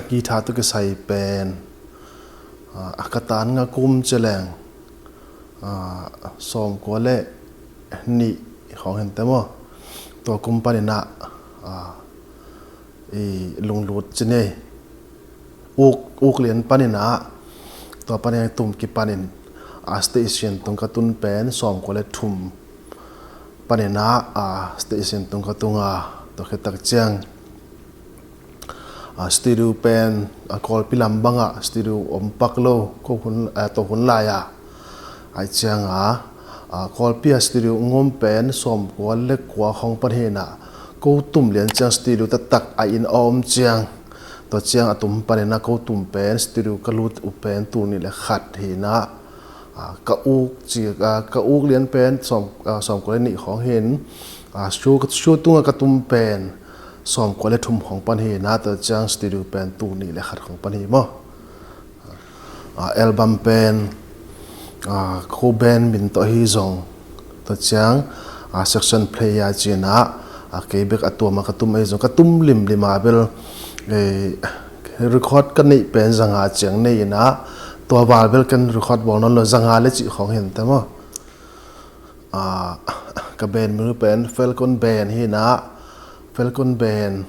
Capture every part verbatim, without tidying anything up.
Guitar tawh kisai pen, ah, ka tan nga kum ci leng, ah, sawmkua le nih khawng hi inteh maw. Tua kum panin ah, ah, i lunglut ci ni. Uk, uk lian panin ah, tua panin tum kipanin, ah, station tung ka tun pen sawmkua le thum panin ah, ah, station tung ka tung a, tua khit tak ciang, ah, studio pen, ah, Kawlpi lam bangah studio om pak lo, ko hun, ah, tua hun lai-a. Ahih ciangin, ah, Kawlpi ah studio ong om pen sawmkua le kua khawng pan hi-in ah, ko tum lian ciang studio taktak a inn a om ciang, tua ciang a tum panin ah ko tum pen studio ka lut uh pen tul nih le khat hi-in ah, ah, ka uk ci, ah, ka uk lian pen sawm, ah, sawmkua le nih khawng hi-in, ah, show, show tungah ka tum pen sawmkua le thum khawng pan hi-in ah, tua ciang studio pen tul nih le khat khawng pan hi maw. Ah, album pen, ah, ko band min tawh hi zong, tua ciang, ah, section player ci-in ah, ah, kei bek a tuam a ka tum ahi zong, ka tum limlim a bel, eh, record ka neih pen zanga ciang nei-in ah, tua val bel ken record bawl nawn lo, zanga le cih khawng hi inteh maw. Ah, ka band min uh pen Falcon Band hi-in ah, Falcon Band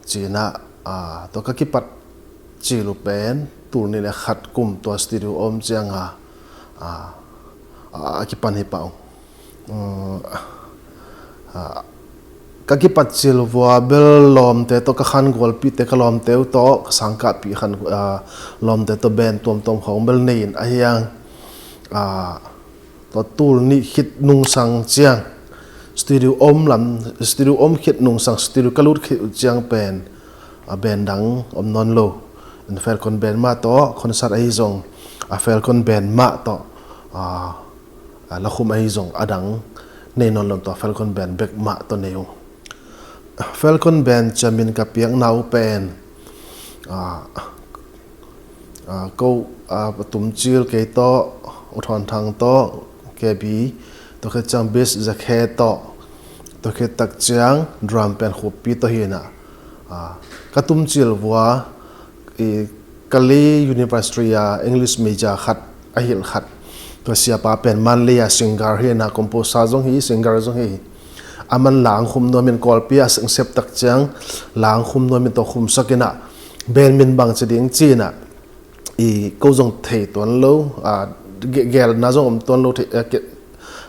ci-in ah, ah, tua ka kipat cil uh pen tul nih le khat kum tua studio om ciangin, ah, ah, a kipan hi pah ung. Um, ah, ka kipat cil vua bel lawmte tawh, ka khangualpihte, ka lawmte uh tawh, ka sangkahpih khan, ah, lawmte tawh band tuamtuam khawng bel nei-in ahi hang, ah, tua tul nih khit nungsang ciang, studio om lam, studio om khit nungsang, studio ka lut khit uh ciang pen, ah, band dang om nawn lo. Falcon Band mah tawh concert ahi zong, ah, Falcon Band mah tawh, ah, ah, lakhum ahi zong a dang nei nawn lo, tua Falcon Band bek mah tawh nei ung. Falcon Band ci-a min ka piakna uh pen, ah, ah, ko, ah, tum cil kei tawh, U Thawn Thang tawh, K B, tua khit ciang bass Za Khe tawh, tua khit tak ciang drum pen Khup Pi tawh hi-in ah, ah, ka tum cil vua, i, Kalay University a English major khat a hilh khat, tua siapa pen Mandalay a singer hi-in ah, composer zong hi, singer zong hi. Aman la ong khum nuam in, Kawlpi ah sep tak ciang la ong khum nuam in, tua khumsak in ah, band min bang ci ding ci-in ah, i, ko zong thei tuan lo, ah, ge-, gelna zong om tuan lo, thei, ah, ke-,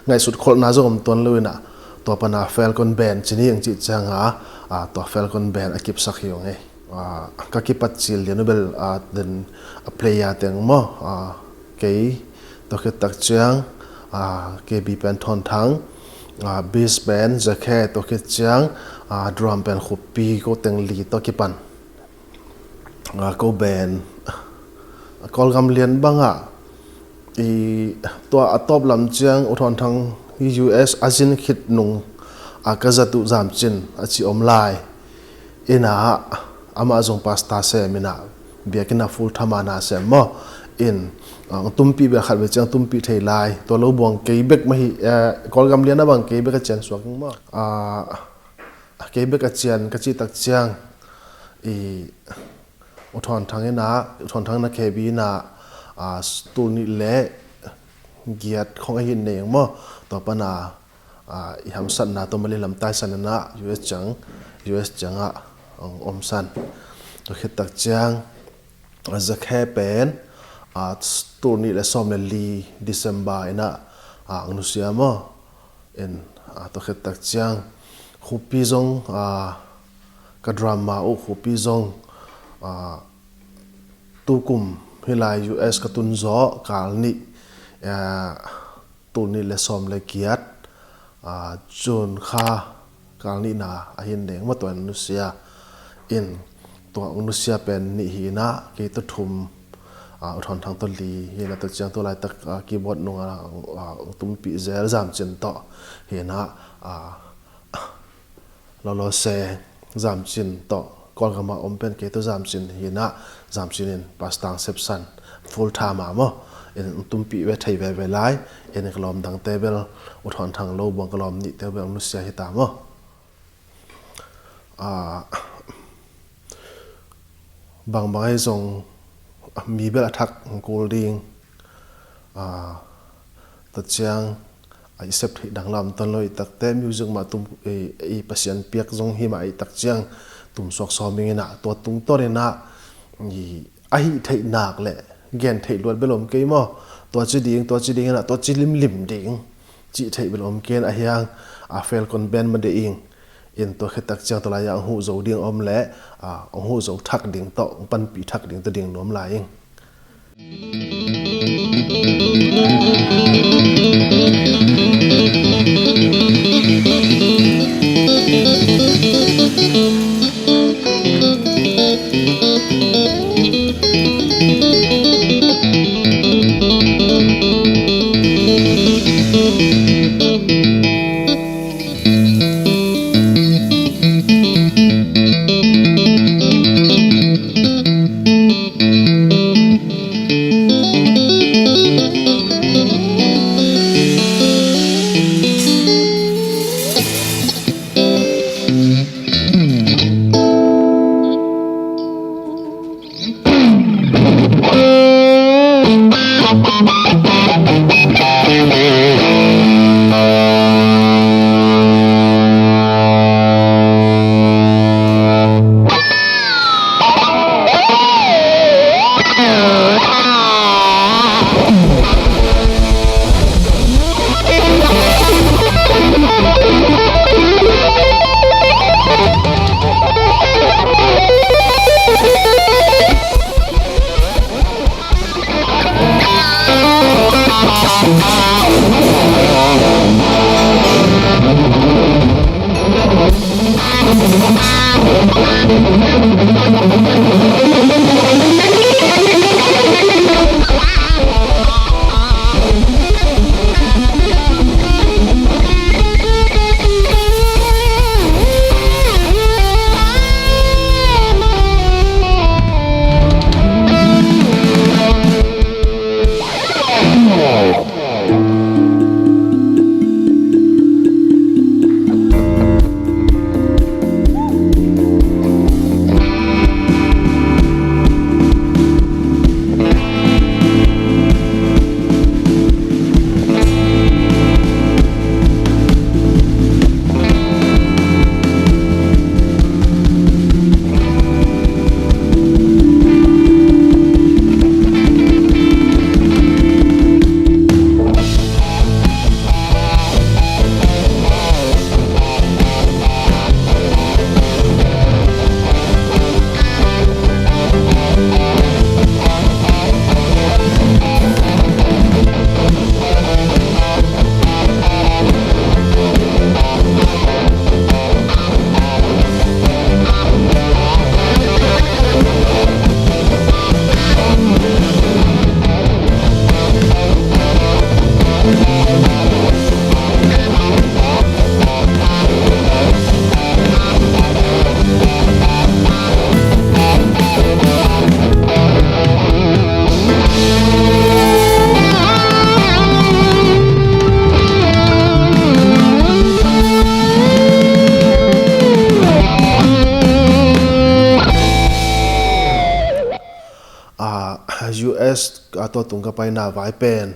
ngaihsut kholhna zong om tuan lo in ah, tua pan ah Falcon Band ci ni ing cih ciangin, ah, tua Falcon Band a kipsak hi ung ei. Ah, ka kipat cil lian uh bel, ah, den, a player teng maw, ah, kei, tua khit tak ciang, ah, K B pen Thawn Thang, ah, bass pen Za Khe, tua khit ciang, ah, drum pen Khup Pi, ko teng li tawh kipan. Ah, ko band, Kawlgam lian bangah, i, tua a tawp lam ciang U Thawn Thang hi U S a zin khit nung, ah, ka zat uh Zam Cin a ci om lai. In ah, amah zong pastor sem in ah, biakinn ah full time a na sem maw. In, ah, tumpih bel khat vei ciang tumpih thei lai. Tua lo buang kei bek mah hi, eh, Kawlgam lian ah bang kei bek a cian suak ing maw. Ah, kei bek a cian ka cih tak ciang, i, U Thawn Thang in ah, U Thawn Thang in ah K B in ah, ah, tul nih le giat khawng ahi nei ing maw. Tua pan ah, ah, i hamsatna tawh Malay lam taisan in ah U S ciang, U S ciang ah, ah, omsan. Tua khit tak ciang, ah, Za Khe pen, ah, tul nih le sawm le li December in ah, ah, ong nusia maw. In, ah, tua khit tak ciang, Khup Pi zong, ah, ka drummer uh Khup Pi zong, ah, tukum hih lai U S ka tun zawh kal nih, ah, tul nih le sawm le giat, ah, June kha kal nihna ahi nei ing maw, tua in ong nusia. In, tua ong nusia pen nih hi in ah, kei tawh thum, ah, U Thawn Thang tawh li hi in ah, tua ciang tua laitak, ah, keyboard nung ah, ah, ong tumpih zel Zam Cin tawh hi in ah, ah, Lawlaw se Zam Cin tawh, Kawlgam ah om pen kei tawh Zam Cin hi in ah, Zam Cin in pastor sepsan full time a maw. In tumpih ve thei veve lai, in ka lawm dangte bel, U Thawn Thang lo buang ka lawm nihte bel nusia hi ta maw. Ah, Bangbang ahi zong mi bel a thak kul ding. Tua ciang a i sep theih dang lam ton lo i takte, music mah tum, i Pasian piak zong hi mah i tak ciang tum suak sawm ing inah, tua tungtawn inah i a hih theih nak le gen theih luat bel om kei maw? Tua ci ding, tua ci ding inah, tua ci limlim ding cih theih bel om kei in, a hiang a Falcon Band mah deih ing. In tua khit tak ciang tua lai-ah hong huh zo ding om le, a, hong huh zo thak ding tawh, hong panpih thak ding tawh ding nuam lai ing. Ah, U S, ah, tua tung ka paina vai pen,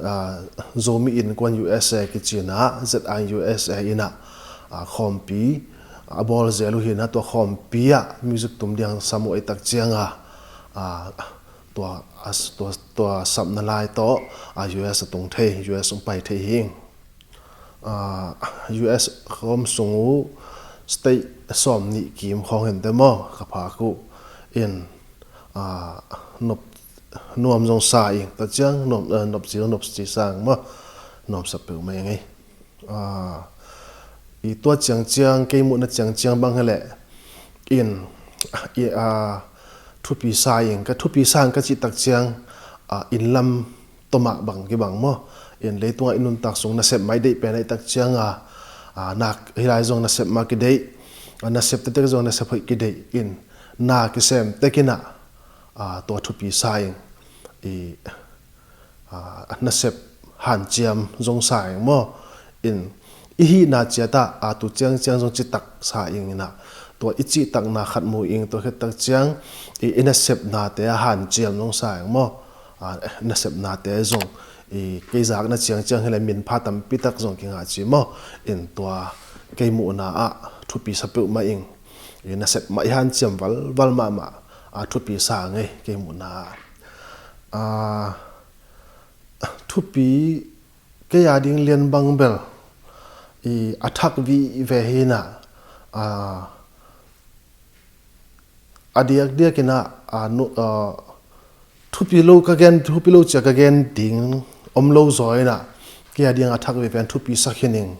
ah, Zomi Innkuan U S A kici-in ah, Z I U S A in ah, ah, khawmpi a bawl zel uh hi-in ah, tua khawmpi ah music tum ding sam uh ahih tak ciang a, ah, tua, ah, tua, tua sapna lai tawh, ah, U S a tung thei, U S hong pai thei hi. Ah, U S khawm sung uh state sawmnih kim khawng hi inteh maw, ka phak uh in, ah, nop, nuam zong sa ing, tua ciang nuam, eh, nopci zong nopci sa ing maw, nuamsa peuhmah ing ei. Ah, i tua ciangciang, kei muhna ciangciang bang hi leh in, i, ah, thupi sa ing, ka thupi sa ing ka cih tak ciang, ah, inn lam tawh mah bang kibang maw. In leitungah i nuntak sung nasep mah i deih pen ahih tak ciang a, ah, nak hi lai zong nasep mah kideih, ah, nasep tektek zong nasep hoih kideih, in na kisem tek in ah, ah, tua thupi sa ing, i, ah, nasep hanciam zong sa ing maw. In i hihna ciat ah, ah, tu ciangciang zong citak sa ing in ah, tua i cihtakna khat mu ing, tua khit tak ciang i, i nasepnate a hanciam zong sa ing maw. A, nasepnate zong i, kei zakna ciangciang hileh minpha tampi tak zong kingah ci maw. In tua kei muhna ah thupi sa peuhmah ing. I nasep mah i hanciam valval mahmah a thupi sa ngei kei muhna ah. A, thupi kei a ding lian bang bel i a thak vive hi na, a, a diakdiak in ah, a, nu, a, thupi lo ka gen, thupi lo cia ka gen ding om lo zaw in ah, kei a ding a thak vive in thupi sa khin ing.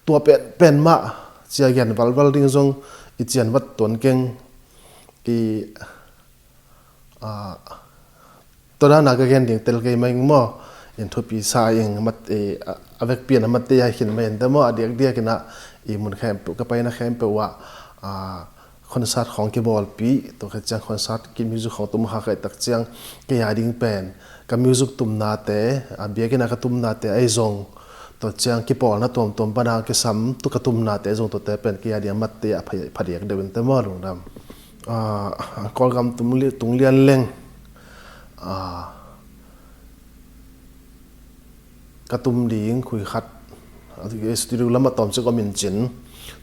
Tua pen, pen mah cia gen valval ding zong i cian vat tuan keng i, a, tua dan a ka gen ding tel kei mah ing maw. In thupi sa ing mat, i, a, a vekpi in a mat te a khin mah in te maw, a diakdiak in ah i mun khempeuh, ka paina khempeuh ah, a, concert khawng kibawlpih, tua khit ciang concert ki music khawng tum kha ka hih tak ciang, kei a ding pen ka music tumnate, a, biakinn a ka tumnate ahi zong, tua ciang kipawlna tuamtuam pan a kisam tu ka tumnate zong, tuate pen kei a ding a matte a pha, pha diak deuh in te maw lungdam. A, Kawlgam tung li, tung lian leng, a, ka tum ding khui khat, studio lam a tawmcik om in cin,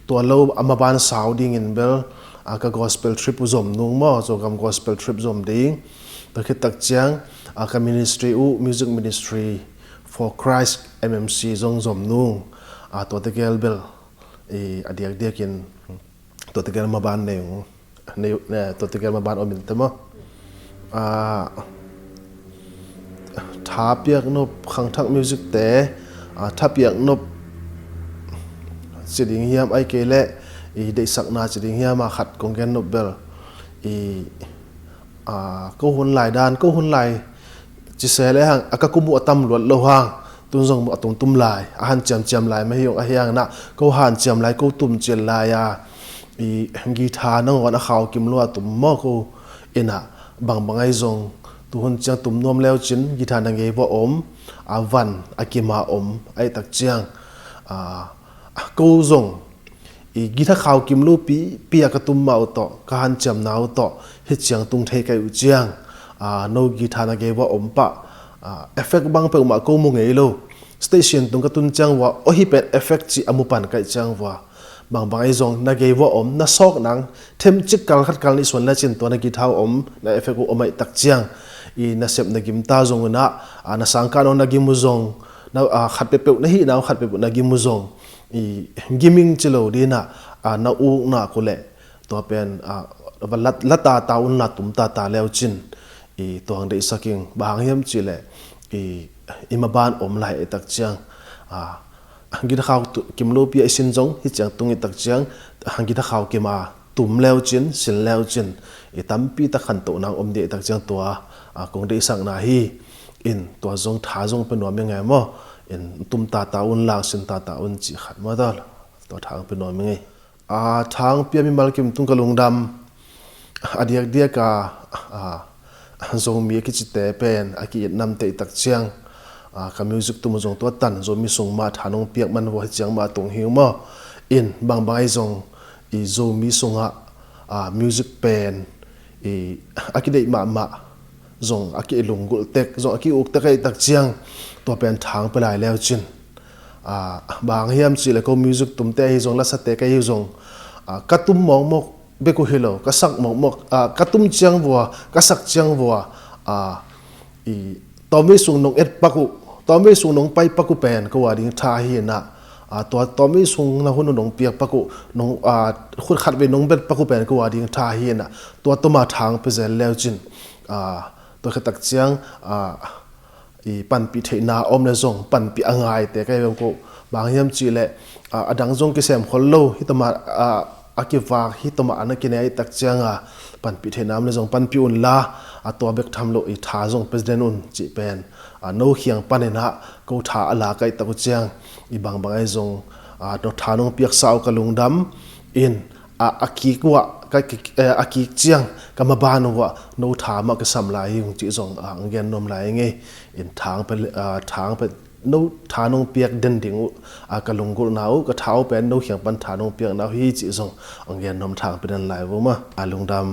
tua lo a maban sau dingin bel, a, ka gospel trip uh zom nung maw, Zogam gospel trip zom ding. Tua khit tak ciang, a, ka ministry uh, Music Ministry for Christ, M M C zong zom nung. A, tua tegel bel i, a diakdiakin tua tegel maban nei ung. Nei, nei, tua tegel maban om in te maw. A, tha piak nop khangthak music te, a, tha piak nop ci ding hiam, ai kei leh i deihsakna ci ding hiam, a khat kong gen nop bel i, a, ko hun lai dan, ko hun lai ci se le hang, a ka kum uh a tam luat lo hang, tun zong a tumtum lai, a hanciamciam lai mah hi ung, ahi hang in ah ko hanciam lai, ko tumcil lai a, i guitar nangawn a khau kim lo a tum maw, ko in ah bangbang ahi zong, tu hun ciang tum nuam leu cin guitar na gei vua om, a van a kim a om, ahi tak ciang, a, ko zong i guitar khau kim lo pi, pi a ka tum mah uh tawh, ka hanciamna uh tawh hi ciang tung thei ka hih uh ciang, a, no guitar na gei vua om pah, a, effect bang peuhmah ko mu ngei lo. Station tung ka tun ciang vua, aw hi pen effect ci a mu pan ka hih ciang vua, bangbang ahi zong na gei vua om, na sawk nang themcik kal khat kal nih suan le cin tua na guitar uh om, na effect uh om ahi tak ciang, i nasep na gim ta zong un ah, a, na sangkah nong na gim uh zong, na, a, khat peuhpeuh na hihna uh khat peuhpeuh na gim uh zong i giming ci lo ding in ah, a, na ukna uh leh tua pen, a, la, la tata un la, tum tata leu cin i tua hang deihsak ing. Bang hang hiam cih leh i, i maban om lai ahi tak ciang, a, guitar khau tu, kim lo pi a i sin zong hi ciang tung ahi tak ciang, a, guitar khau kim a tum leu cin, sin leu cin i tampi tak khantohna hong om ding ahi tak ciang tua, a, kong deihsakna hi. In tua zong tha zong pe nuam ing e maw. In tum tata un lang, sin tata un cih khat maw, tua tha hong pe nuam ing e. A, tha hong pia mimal kim tung ka lungdam. A diakdiak a, a, Zomi a kicite pen a ki-it namte ahi tak ciang, a, ka music tum uh zong tua tan Zomi sung mah tha nong piak man vua hi ciang mah tung hi ung maw. In bangbang ahi zong i Zomi sungah, a, music pen i a kideih mahmah zong, a kilunggulh tek zong, a ki-uk tek ahi tak ciang, tua pen tha hong pe lai leu cin, a, bang hang hiam cih leh ko music tumte ahi zong, lasate ka hi zong, a, ka tum mawkmawk bek uh hi lo, ka sak mawkmawk, a, ka tum ciang vua, ka sak ciang vua, a, i, tawmvei sung nong et pak uh, tawmvei sung nong pai pak uh pen ko a ding tha hi in ah, a, tua tawmvei sung na hun uh nong piak pak uh, nong, a, khut khatvei nong bet pak uh pen ko a ding tha hi in ah, tua tuma tha hong pe zel leu cin, a, tua khit tak ciang, a, i panpih theihna om le zong panpih a ngaite ka hi bang ko. Bang hang hiam cih leh, a, a dang zong kisem khol lo, hi tuma, a, a kivak, hi tuma a na kinei ahi tak ciang a, panpih theihna om le zong panpih un la, a, tua bek tham lo i tha zong pe den un cih pen, a, no khiang panin ah ko tha a lak ahi tak uh ciang, i bangbang ahi zong, a, no tha nong piaksa uh ka lungdam. In, a, a kik uh ah, ka, ki, eh, a kik ciang ka maban uh ah no tha mah kisam lai hi ung cih zong, a, hong gen nuam lai ing e. In tha hong pe, a, tha hong pe no tha nong piak den ding uh, a ka lunggulhna uh, ka tha uh pen no kiang pan tha nong piakna uh hi cih zong ong gen nuam thangpi den lai vo maw. A lungdam.